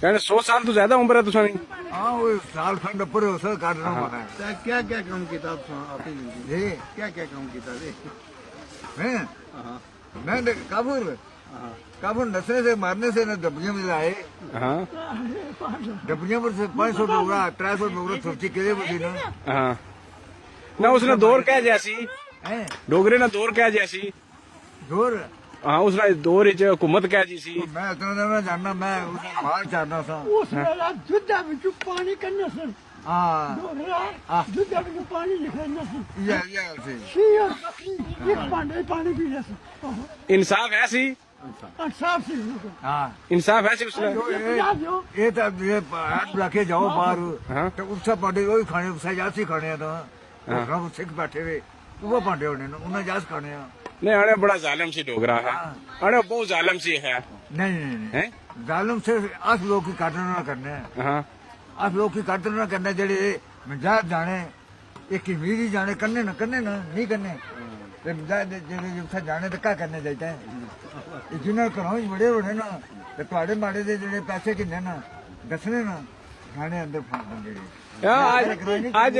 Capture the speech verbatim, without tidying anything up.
یعنی سو سال تو زیادہ عمر ہے تساں دی؟ ہاں، وہ سال کھنڈ اوپر ہو سکتا، کٹ نہ ہاں۔ پانا ہے۔ تے کیا کیا کام کیتا تساں آپ ہی زندگی؟ جی۔ کیا کیا کام کیتا جی؟ میں؟ ہاں۔ میں تے کافر، ہاں۔ کافر نسنے سے، مارنے سے نہ ڈبیاں میں لائے۔ ہاں۔ ڈبیاں پر سے پانچ سو ڈوگرا، ترے سو ڈوگرا تھوچی کے لیے بسی نا۔ ہاں۔ نہ اس نے دور کہہ جیا سی۔ ہیں؟ ڈوگرے نے دور کہہ جیا سی۔ دور؟ ہاں، اس نے دور وچ حکومت کہہ جی سی۔ میں اتنا تو نہ جاننا، میں اس نے مال چارنا سا۔ اس ویلے جدہ وچوں پانی کڈھنے سن۔ ہاں۔ ڈوگرا ہاں۔ جدہ وچوں پانی نکلنا سی۔ یہ، یہ سی۔ شیر بکری ایک بانڈے پانی پینے سن۔ انصاف ہے سی؟ انصاف سی۔ ہاں۔ انصاف ہے سی اس نے؟ جو یہ، یہ تو یہ ہاتھ رکھے جاؤ باہر، ہاں۔ تو اس سے پانڈے وہی کھانے، اس سے جاسی کھانے تو۔ ہاں۔ اس طرح وہ سکھ بیٹھے ہوئے، وہ پانڈے ہونے نے، انہیں جاس کھانے ہاں۔ نہیں، اڑے بڑا ظالم سی ڈوگرا ہے۔ ہاں۔ اڑے بہت ظالم سی ہے۔ نہیں، نہیں، نہیں۔ ہیں؟ ظالم سے اس لوگ کی قدر نہ کرنے ہیں۔ ہاں۔ اس لوگ کی قدر نہ کرنے، جڑے مجاہد جانے، ایک ہی میری جانے، کرنے نہ، کرنے نہ، نہیں کرنے۔ تے مجاہد جڑے اتھا جانے تے کیا کرنے جائیتا ہے؟ یہ جنہاں گھروں وچ بڑے ہونے نا، تے تہاڈے ماڑے دے جڑے پیسے کنے نا، دسنے نا، جانے اندر پھانس بندے۔ یار، اج، اج